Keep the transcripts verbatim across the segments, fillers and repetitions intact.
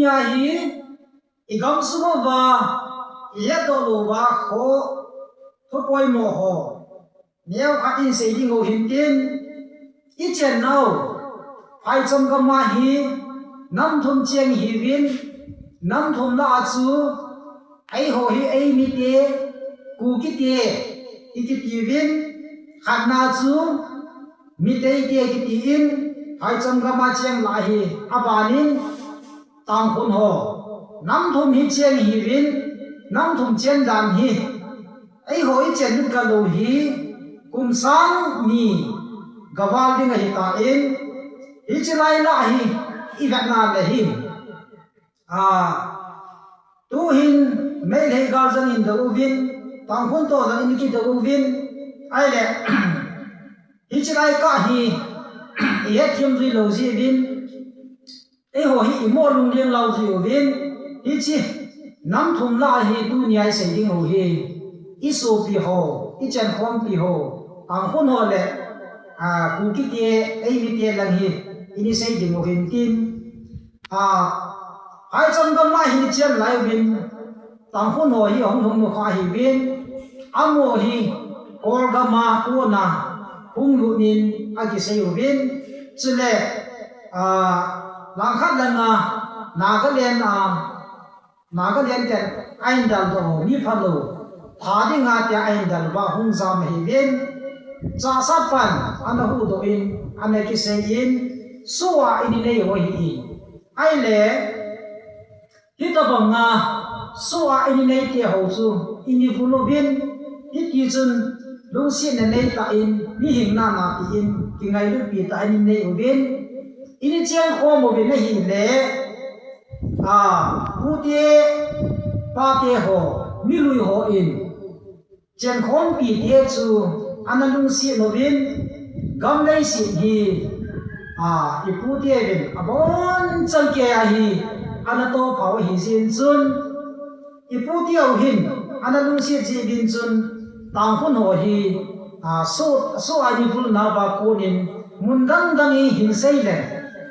Nia hi, i gamsung uva, i hetdoh lou uva, kho, thupoimo ho. Neokhat in sei ding u hintin, i chennau, phaicham gam a hi, nam thum cheng hiuvin, nam thum lah a chu, eiho hi eimite, Kukite, i kitiuvin, khatna chu, Meiteite kitiin, phaicham gam a cheng lah hi, abanin, Tangkhul ho, nam thum hi cheng hiuvin, nam thum chen dan hi, eiho i chen lut kal u hi, kum sang ni gaval ding ahitan, hiche lai lah hi, i vetna le hin. A, tuhin, Meitei gal jong in dou uvin, Tangkhul toh jong in kidou uvin, ahile, hiche lai kah hi, i hetthem jui lou jeh uvin, eiho hi i mo lunglen lou jeh uvin, hiche, nam thum lah a hi tunia i sei ding u hi, i sopi ho, i chenkhompi ho, Tangkhul ho le, a, Kukite, eimite lang hi, i sei ding u hintin, a, phaicham gam a hin i chen lai uvin, Tangkhul ho hi ahung lhung u kha hiuvin, amaho hi Kol gam a kona hung lut in akisei uvin, chule, a, langkhat langa Nagaland a, Nagaland ten ahin daldoh u, mi phalou, tha dinga tia ahin dal uva hung jam ahiuvin, Chassad pan ana huhdoh in, ana kisei in, soh a in i nei u ahin. Ahile, hitobanga, soh a in i neite ho chu, in i vul uvin, hitichun, lungsetna neitah in, mihing nana tin, kingailutpi tah in i nei uvin, in i chengkhom uvin ahile, a, pute, pate ho, milui hon, chenkhompite chu ana lungset uvin, gam leiset hi, a, i puteuvin abonchan keiya hi ana tohphau ahi jeh chun, i puteu hin ana lungset jeh uvin chun, Tangkhul ho hi, a, soh, soh a in i vulna uva konin, mun dang dang in hin sei leng,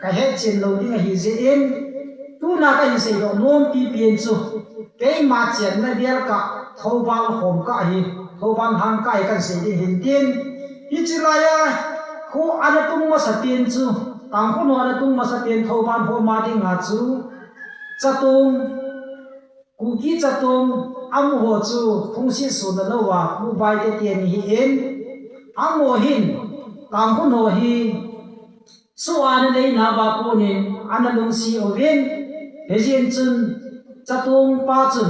ka hetchen lou ding ahi jeh in, tuna kahin seidoh nompi pen chu, keima chenna vel kah, Thoubal khom kah hi, Thoubal lhang kah hi kahin sei ding hintin, hiche laiya, kho ana tung masapen chu, Tangkhul ho ana tung masapen Thoubal ho ma dinga chu, Chatong, Kuki Chatong, amaho chu phungset sona louva, Pu Baite teni ahin, amaho hin, Tangkhul ho hi, soh a ana neina uva konin, ana lungset uvin, hijeh chun, Chatong pa chun,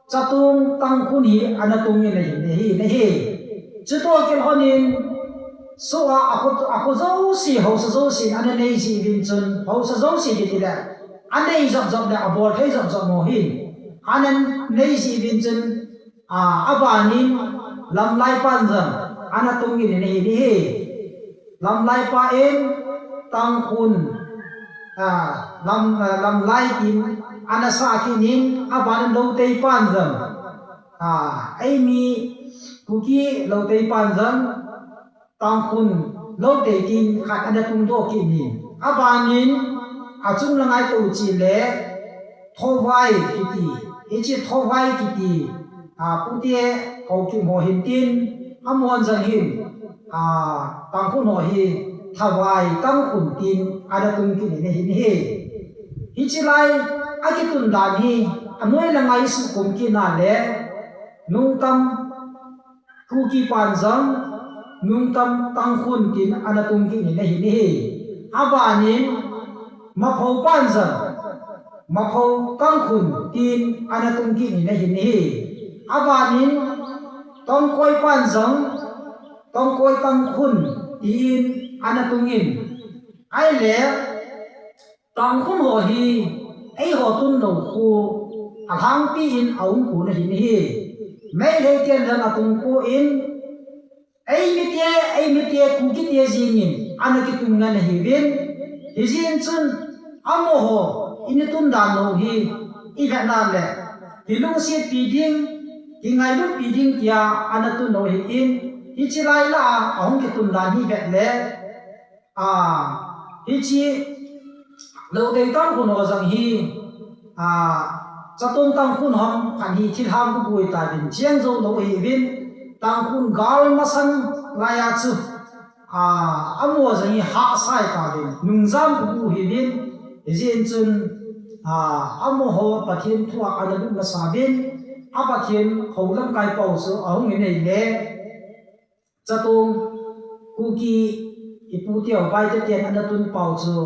Chatong Tangkhul hi ana tungin ahi, ahi, ahi. Chutoh kilhonin, soh a, akho, akho jouse, haosa jousen ana nei jeh uvin chun, haosa jouse kiti le, anei jop jop le, abol thei jop jop ho hin, ana nei jeh uvin chun, a, abanin, Lamlai pan jong, ana tungin ahi, ahi. Lamlai pan, Tangkhul, a, Lam, a, Lamlai tin, ana sah kit in, abanin Lotei pan jong, a, eimi, Kuki Lotei pan jong, Tangkhul Lotei tin khat ana tungdoh kit in. Abanin achung langa itoh cheh le Thovai kiti, hiche Thovai kiti, a, pute Haokip ho hintin, amahon jong hin, a, Tangkhul ho hi Thavai Tangkhul tin ana tung kit in ahin ahi. Hiche lai akitun dan hi anoi langa isuhkhum kit na le Nungtam Kuki pan jong, Nungtam Tangkhul tin ana tung kit in ahin ahi. Abanin, Maphou pan jong, Maphou Tangkhul tin ana tung kit in ahin ahi. Abanin, Tongkoi pan jong, Tongkoi Tangkhul tin ana tungin. Ahile, Tangkhul ho hi, eiho tun lou khu, alhangpi in aum pon ahin ahi. Meitei ten jong atung pon, eimite, eimite, Kukite jengin, ana kitung ngen ahiuvin. Hijeh chun, amaho, in i tun dan lou hi, i vetna le, kilungsetpi ding, kingailutpi ding tia, ana tun lou ahin, hiche lai lah a, ahung kitun dan hi vet le, a, hiche, Lotei Tangkhul ho jong hi, A, Chatong Tangkhul ham khat hi thilham kabol tauvin, cheng jou lou ahiuvin, Tangkhul gal masang laiya chu, a, amaho jong hi hahsa tauvin, nungjam kabol ahiuvin, hijeh chun, a, amaho Pathen thu a ana lut masa uvin, a Pathen hou lamkai pau chu ahung in ahile, Chatong Kuki ipu teu bai te ten ana tun pau chu,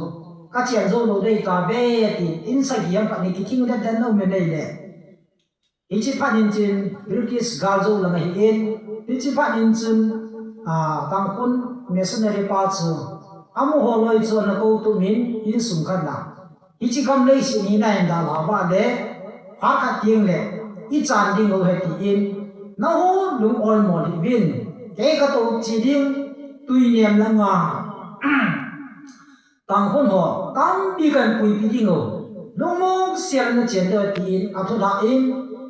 kachen jou lou dei tauve, tin, in sagi ham khat ni kithing den den na um in ahile. Hiche phat in chun British gal jou lang ahin, hiche phat in chun, a, Tangkhul missionary pa chu, amaho loi chu ana kou tumin, insung khat na. Hiche gam leiset hi nahin dalha uva le, phat khat teng le, ichan ding u ahi tin, nahung lung olmo hih uvin, kei katou che ding, Tuinem langa, Tangkhul ho, tampi kahin puipi ding u, lungmong sel nachen diu tin, athu lha in,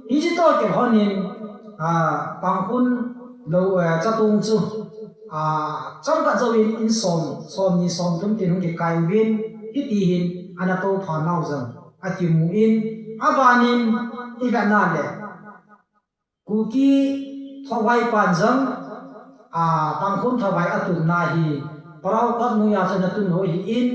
hiche toh kilhon in, a, Tangkhul lou, eh, Chatong chu, a, chomkhat jouvin in som, somni somthum tin hung kikai uvin, hiti hin ana toupha nau jong akimu in, abanin ivet na le, Kuki Thovai pan jong, a, Tangkhul Thovai atunna hi, Parao kot noiya chu ana tun u ahin,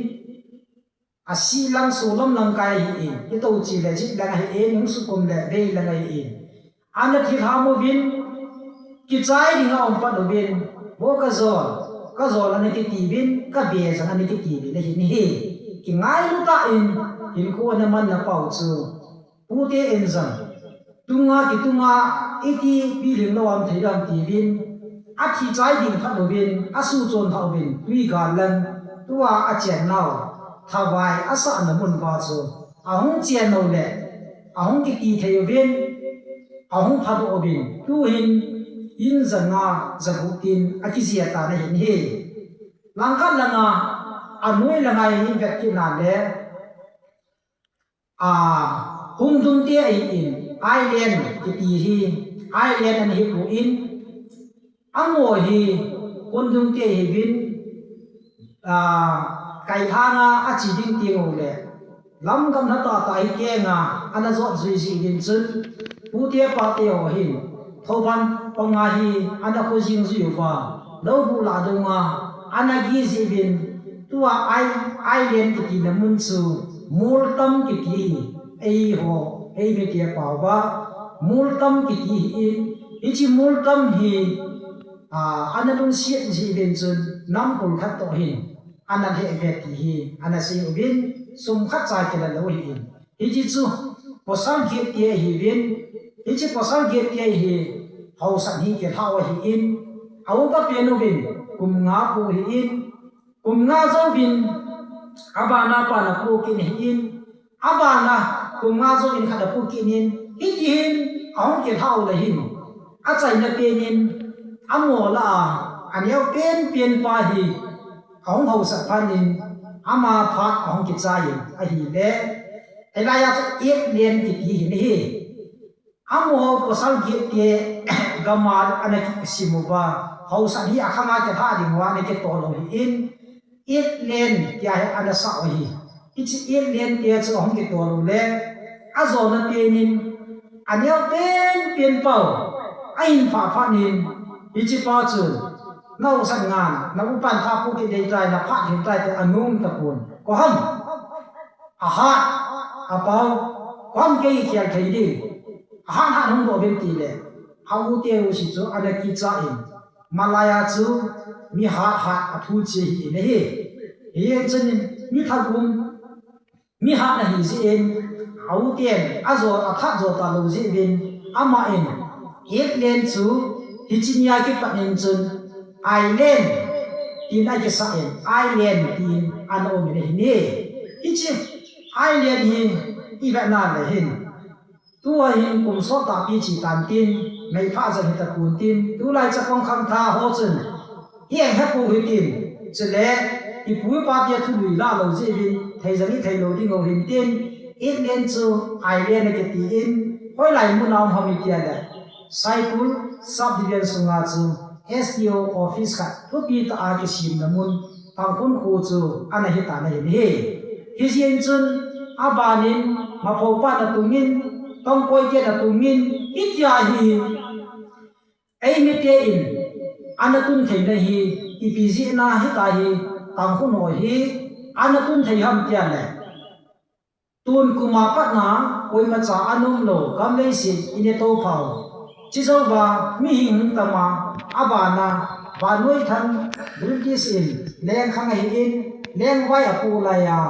Asi lang, solam lang kai ahin, itou che le jit lang ahin, hung sukum le vei lang ahin. Ana thilham uvin, kichai ding aum pan uvin, vo kajol, kajol ana kiti uvin, kabe jong ana kiti uvin, ahin hi. Kingailu tah in, hinkho ana manna pau chu. Pute in jong, tunga kitunga iti piling lou am thei dam tiuvin, athi chai ding phat uvin, asuchon phat uvin, tui gal lang, tua achen nau, Thovai asahna mun uva chu, ahung chen u le, ahung kiti thei uvin, ahung phat uvin, tuhin, in janga, jagup tin, akijia tan ahin hi. Langkhat langa, anoi langa hin vet kit na le, A, Hundungte ahin, Island kiti hi, Island ana hi pon, amaho hi, Hundungte ahiuvin, a, kailhanga ache ding teng u le, lam gamla tah tah hi kenga, ana jot jui jeh uvin chun, pute pate ho hin, Thoubal panga hi ana kho jing jui uva, lou buh lah dunga ana gi jeh uvin, tua Ai-, Island kiti na mun chu Moltam kiti hi, eiho, eimi tia pao uva, Moltam kiti hi in, hiche Moltam hi, a, ana lungset jeh uvin chun nam kul khat toh hin ana lheh uve ti hi ana sei uvin, sum khat cha kila lou ahin. Hiche chu pasal get te ahiuvin, hiche pasal get te hi haosa hi kilhah u ahin, a upa pen uvin kum nga pu ahin, kum nga jouvin abana pa ana pu kit ahin, abana kum nga jouvin khat apu kit in, hiti hin ahung kilhah u le hin, achaina pen in, amaho lah a, aneo pen pen pa hi, ahung haosa phat in, ama phat ahung kichai in ahile, hilai a chu Island kiti hi ahi. Amaho pasal get te gam a ana kisim uva, haosa hi akhanga kilhah ding uva ana kitoh lou ahin, Island tia hi ana sah u ahi. Hiche Island te chu ahung kitoh lou le, ajona pen in, aneo pen pen pau, ahin phah phat in, hiche pa chu, na haosa ngan, na upan kha pu kit dei tai, na phat ding tai ti anung tapon. Ko ham? Ahat, apao, ko ham kei khel thei ding. Ahat hat hung doh uvin ti le, a u te u si chu ana kicha in, malai a chu mi hat hat athu che hi in ahi. Hichun mi thagum, mi hatna hi jeh in, a u ten ajo, athat jo talou jeh uvin, aman, Island chu, hiche nia kipat in chun, Island, tin akisah in, Island, tin ana um in ahi. Hiche, Island hi, ivet na le hin. Tua hin kum sot tahpi che tan tin, meipha jong hita pon tin, tulai chapang khangthah ho chun, hi eng hepou hitin, chule, ipu ipa te thu lui la lou jeh uvin, thei jong ithei lou ding u hin tin, Island chu Island akiti in, hoilai mun a um ham itia le, Saikul Sub Division sunga chu S D O office khat thupi tah a kisemna mun, Tangkhul kho chu ana hi tan ahi. Hijeh in chun, abanin, maphopa natungin, tongkoi te natungin, itia hi, eimite in, ana tun theina hi, ipi jeh a hitia hi, Tangkhul ho hi, ana tun thei ham tia le. Tun kum a pat na, koima cha ana um lou, gam leiset in itoh phau. Chujouva, mihing hung tam a, abana, vannoi thang, British in, leng khang ahin, lengvai apoh laiya.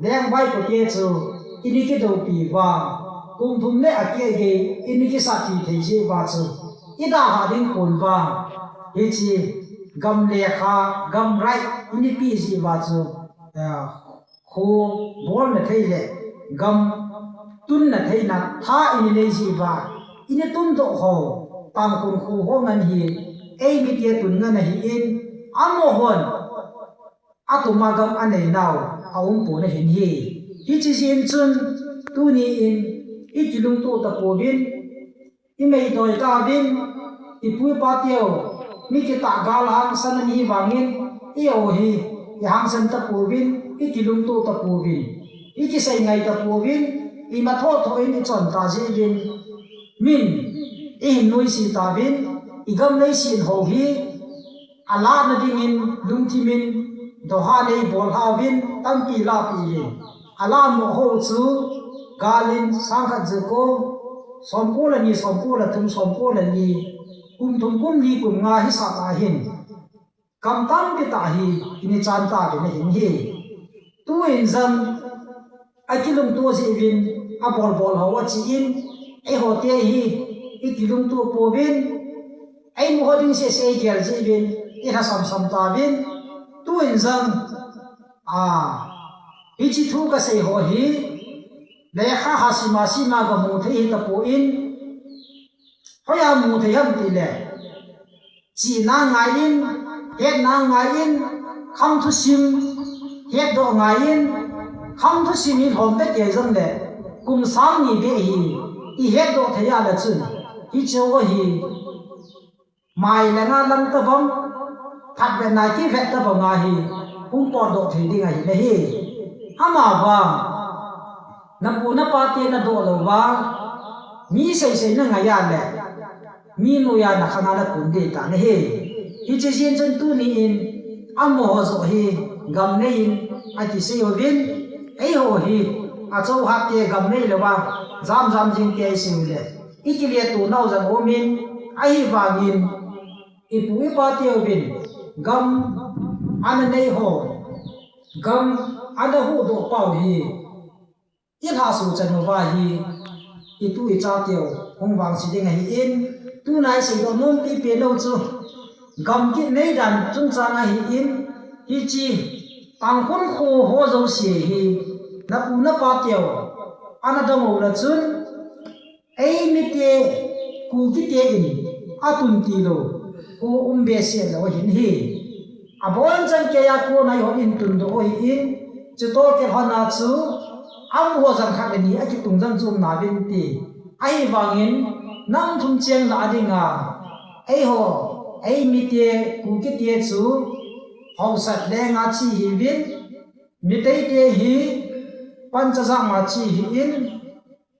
Lengvai pote chu, in ikidoupi uva. Kum thum le akeh gei, in ikisatpi thei jeh uva chu. Idalha ding pon uva. Hiche, gam lekha, gam right, in ipeh jeh uva chu. Ah, Kho bolna thei le gam tunna theina tha in inei jeh uva, in itundoh ho, Tangkhul kho ho ngen hi, eimite tun ngen ahin, amahon, atuma gam anei nau, aum pon ahin hi. Hiche jeh in chun, tuni in, ikilungto tapouvin, Imei doi tauvin, ipu ipa teu, mi kitah gal hangsan ana hi vangin, eiho hi, ihangsan tapouvin, ikilungto tapouvin, ikisei ngai tapouvin, ima thotho in ichon ta jeh uvin, min, ihin nuisat tauvin, igam leiset ho hi, alahna dingin, lungthim in, doha nei bol lhauvin, tampi lahpeh uvin. Alahmo ho chu, gal in, sang khat ja ko, som ko le ni, som ko le thum, som ko le li, kum thum, kum li, kum nga hisah ahin. Gam tampi tah hi, in ichan tauvin ahin hi. Tuin jong, akilungto jeh uvin, abolbol ho achen, eiho te hi, ikilungto pouvin, eimu ho ding sese igel jeh uvin, ilhasam sam tauvin, tuin jong, a, hiche thu kasei ho hi, lekha ha sima sima gamu thei hi tapon, hoiya mu thei ham tile, chihna ngai in, hetna ngai in, khang thusim, hetdoh ngai in, khang thusim in hom beh kei jongle, kum sang ni beh hi, ihetdoh thei a le chun, hiche ho hi, mai le nga lang tabang, phat vet na kivet tabang a hi, hung potdoh thei ding ahi le hi. Amavang, napu napa te nadoh lou va, mi seisei na ngai a le, mi noiya nakhang a nakun ding ta nahi. Hiche jeh in chun tuni in, amaho joh hi, gam nei in, akisei uvin, eiho hi, achou hat te gam nei louva, jam jam jing te isei u le. Ikile tou nau jong umin, ahivangin, ipu ipa teuvin, gam ana nei ho, gam ana huhdoh pau hi, ilhasuh chan uva hi, itu icha teu, hung vangse ding ahin, tuna iseidoh nompi pen u chu, gam kit nei dan chungchang ahin, hiche, Tangkhul kho ho jouse hi, napu napa teu, ana dong u le chun, Eimite, Kukite in atun tilou, kho um behseh lou ahin hi. Abonchan keiya kona eihon eitundoh u ahin, chutoh kilhon a chu, amaho jong khat le ni akitung jong chu um nauvin ti. Ahivangin, nam thum cheng lah a dinga, eiho, eimite, Kukite chu, haosat lenga che hiuvin, Meiteite hi, Panchajama che hin,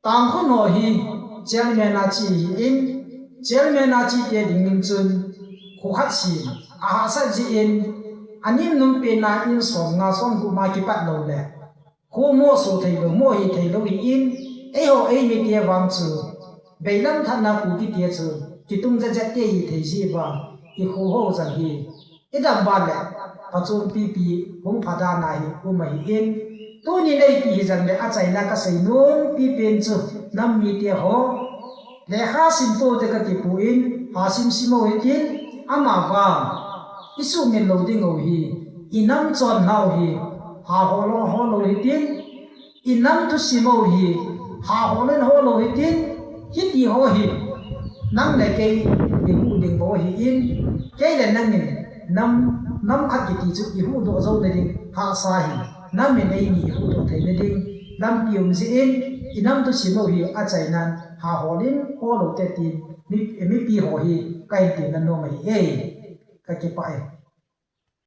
Tangkhul ho hi chairman a che hin, chairman a che te dingin chun, kho khat sem, ahahsat jeh in, anem nom pen a in som nga som gup ma kipat lou le, kho moso thei lou, mo hi thei lou hin, eiho eimite vang chu, veilam thanna Kukite chu, kitung jat jat te hi thei jeh uva, ikho ho jong hi, Idam ban le, phachompi pi, hung pha dan ahi, um ahin. Tuni neipi hijongle achaina kasei nompi pen chu, nam mite ho. Lekha sim poute kati pon, ha sim sim u hitin, amavang. Isuhmil lou ding u hi, inam chonna u hi, ha hol u hol u hitin, Inam thusim u hi, ha hol u hol u hitin, hiti ho hi, nang le kei, ihuh ding bou ahin, kei le nangin, nam, nam khat kiti chu ihuhdoh jou na ding, hahsa hi, nam in eini ihuhdoh thei na ding, lampi um jeh in, inam thusim u hi, achainan, ha hol in, hol u te tin, mi, mipi ho hi, kahin ti na nom ahi e, kakipah e.